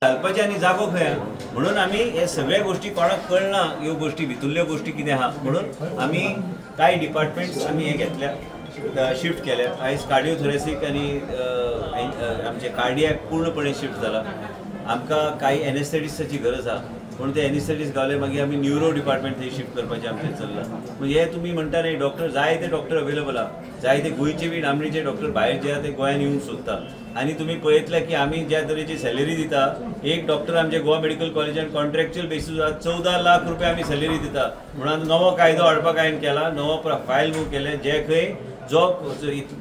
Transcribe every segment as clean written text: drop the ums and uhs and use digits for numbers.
घालपाचें आनी जागो खंय म्हणून आमी हे सगळ्या गोष्टी कोणाक कळना ह्यो गोष्टी भितरल्यो गोष्टी कितें आहा म्हणून आमी कांय डिपार्टमेंट्स आमी हे घेतल्या शिफ्ट केल्या. आयज कार्डिओथोरेसीक आनी आमचे कार्डियाक पूर्णपणे शिफ्ट जाला. आमकां कांय एनेस्थेटिस्टाची गरज आहा म्हणून ते एनेस्थेटिस्ट गावले मागीर आमी न्युरो डिपार्टमेंट थंय शिफ्ट करपाचें आमचें चल्लां. म्हणजे हे तुमी म्हणटा न्ही डॉक्टर जायते डॉक्टर अवेलेबल आहा, जायते गोंयचे बी नामणेचे डॉक्टर भायर जे आहा ते गोंयान येवंक सोदता. आनी तुमी पळयतले की आमी ज्या तरेची सॅलरी दिता, एक डॉक्टर आमच्या गोवा मेडिकल कॉलेजान कॉन्ट्रॅक्च्युअल बेसीस 14 लाख रुपया आमी सॅलरी दिता. म्हणून नवो कायदो हाडपाक हांवें केला, नवो फायल मूव केलें, जे खंय जो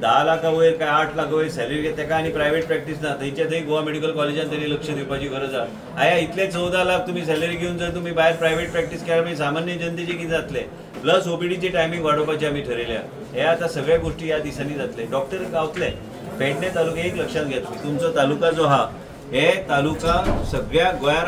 10 लाखा वयर काय 8 लाखा वयर सॅलरी घेता ताका आनी प्रायवेट प्रॅक्टीस ना, थंयच्या थंय गोवा मेडिकल कॉलेजान तरी लक्ष दिवपाची गरज आहा. आया इतले 14 लाख तुमी सॅलरी घेवन जर तुमी भायर प्रायवेट प्रॅक्टीस केल्यार मागीर सामान्य जनतेचे कितें जातलें. प्लस ओपीडीची टायमींग वाडोवपाची आमी ठरयल्या. हे आतां सगळ्या गोष्टी ह्या दिसांनी जातले. डॉक्टर गावतले. पेडणे तालुका एक लक्षात घेत तुमचो तालुका जो आहा हे तालुका सगळ्या गोंया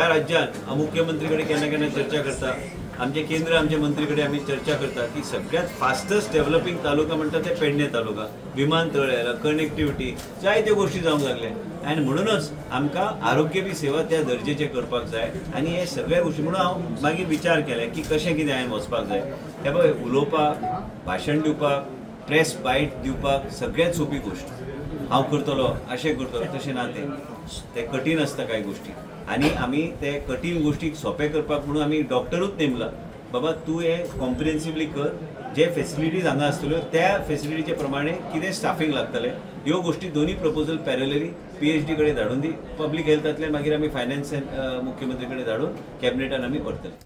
राज्यान मुख्यमंत्री कडेन केन्ना केन्ना चर्चा करता, आमचे केंद्र आमचे मंत्री कडेन आमी चर्चा करता की सगळ्यात फास्टस्ट डेव्हलपींग तालुका म्हणटा ते पेडणे तालुका. विमानतळ आयला, कनेक्टिविटी जायत्यो गोष्टी जावंक लागले आनी म्हणूनच आमकां आरोग्य बी सेवा त्या दर्जेचे करपाक जाय. आनी हे सगळ्या गोष्टी म्हणून हांव मागीर विचार केले की कशें कितें हांवें वचपाक जाय. हे पळय उलोवपाक, भाशण दिवपाक, प्रेस बायट दिवपाक सगळ्यात सोपी गोष्ट हांव करतलो अशें करतलो तशें ना, तें कठीण आसता कांय गोष्टी. आनी आमी ते कठीण गोष्टीक सोंपें करपाक म्हणून आमी डॉक्टरूच नेमला, बाबा तूं हें कॉम्प्रिहेन्सिवली कर, जे फेसिलिटीज हांगा आसतल्यो त्या फेसिलिटीचे प्रमाणे कितें स्टाफींग लागतलें ह्यो गोष्टी दोनूय प्रपोजल पॅरलली PhD कडेन धाडून दी. पब्लीक हेल्थांतल्यान मागीर आमी फायनान्स मुख्यमंत्री कडेन धाडून कॅबिनेटान आमी व्हरतले.